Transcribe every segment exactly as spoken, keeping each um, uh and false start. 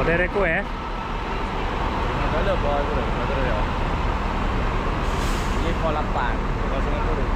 Dari ku, eh? Ada lah, bawa tu lah. Ada lah, ya. Ini pukul lapan. Langsung turun.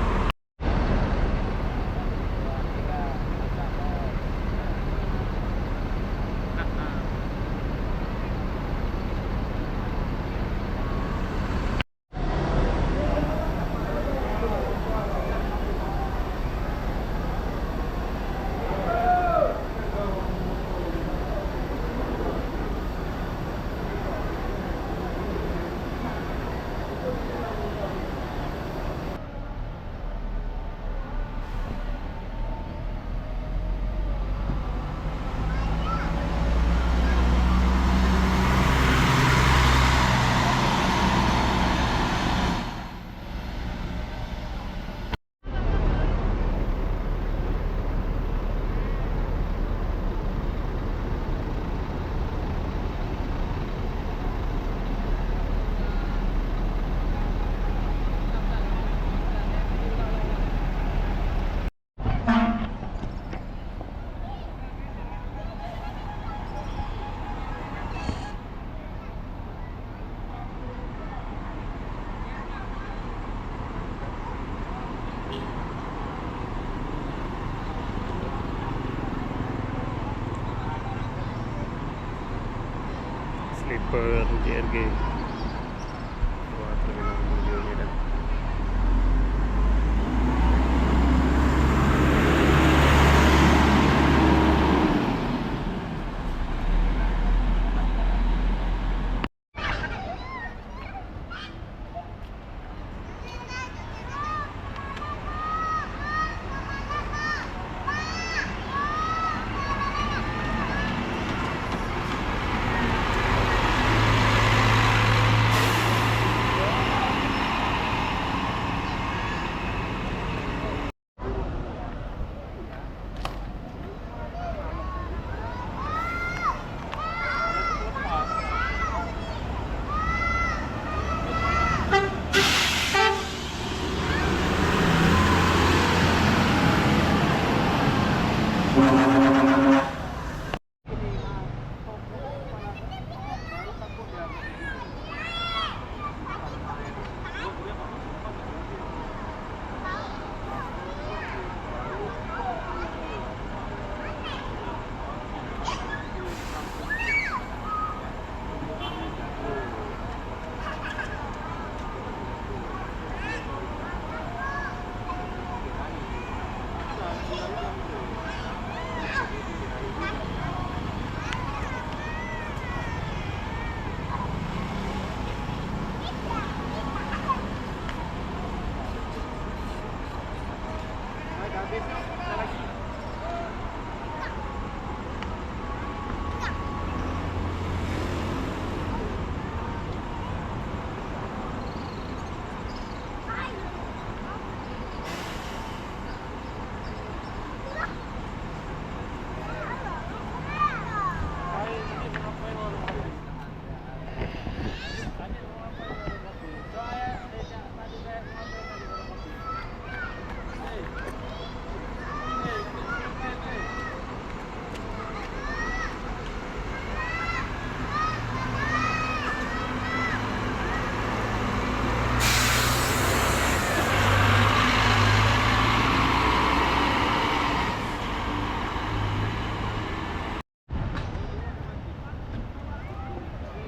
Slipper J R G. Wah, terminal mobil ni dah.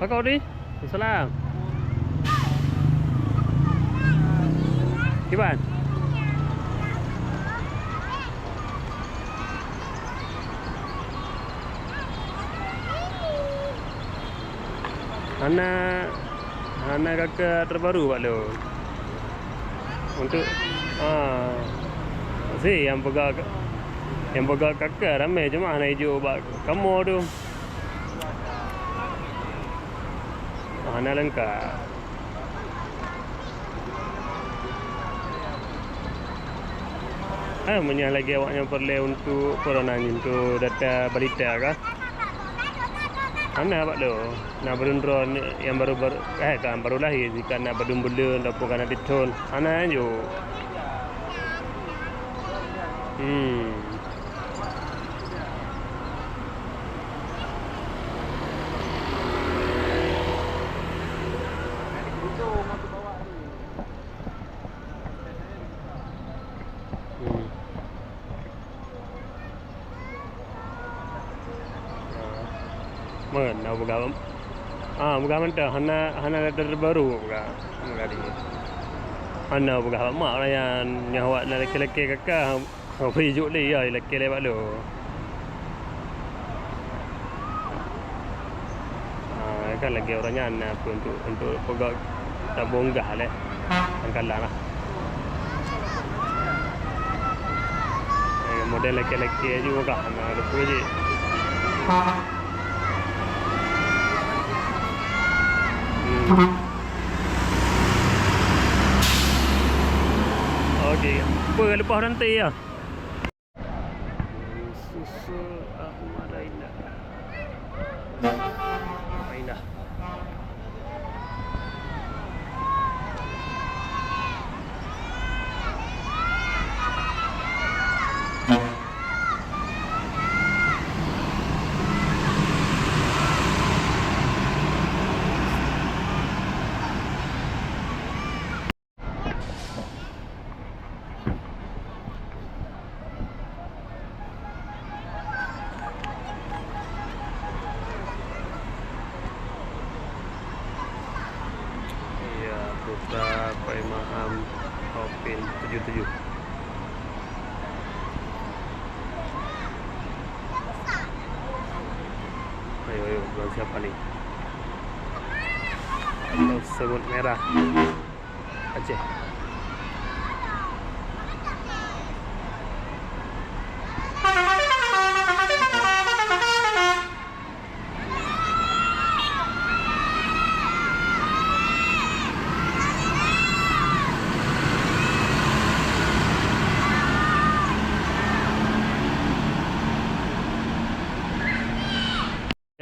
Pakon di? Salam. Kiban? Hana, hana kaka terbaru bak lôn. Untuk, ah, si nyang peugah, nyang peugah kaka ramé, cuma hana ijok bak kamoe tu. Hana leungkap. Ah, meunyoe lagèe awaknyan peureulèe untuk corona nyoe, untuk data balita kah? Hana bak lôn. Na barô droe nyang baru, baru, eh, kan baru lahé, jika na badum buleuen ataupun ka na sithon. Hana jok. Hmm. Meunan peugah, ah, peugah mantong, hana, hana terbaru peugah, peugah di. Hana peugah mak nyan, nyan awak na laki-laki kakak, bri juk lé, ya, laki lewat lu. Ah, kan lagi orang nyan, apa, untuk, untuk peugah tabong gah leh. Angkalan lah. Eh, model laki-laki juga kan, ada tu je. Hmm. Okey, apa lepas nanti ya? Susu Ahmad Ainah. Ainah. Iya, Putra Paimaham Hopin tujuh tujuh. Ayo, ayo, bukan siapa nih? Atau semut merah. Aceh.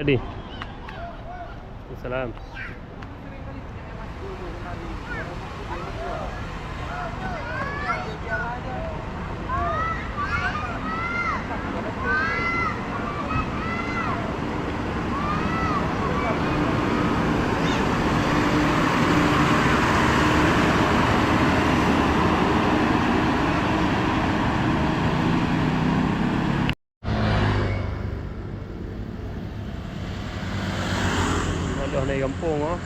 Jadi. Salam. Adoh, na gampông, oh.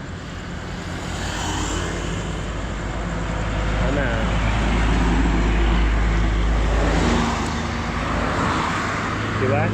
Mana? Cuba.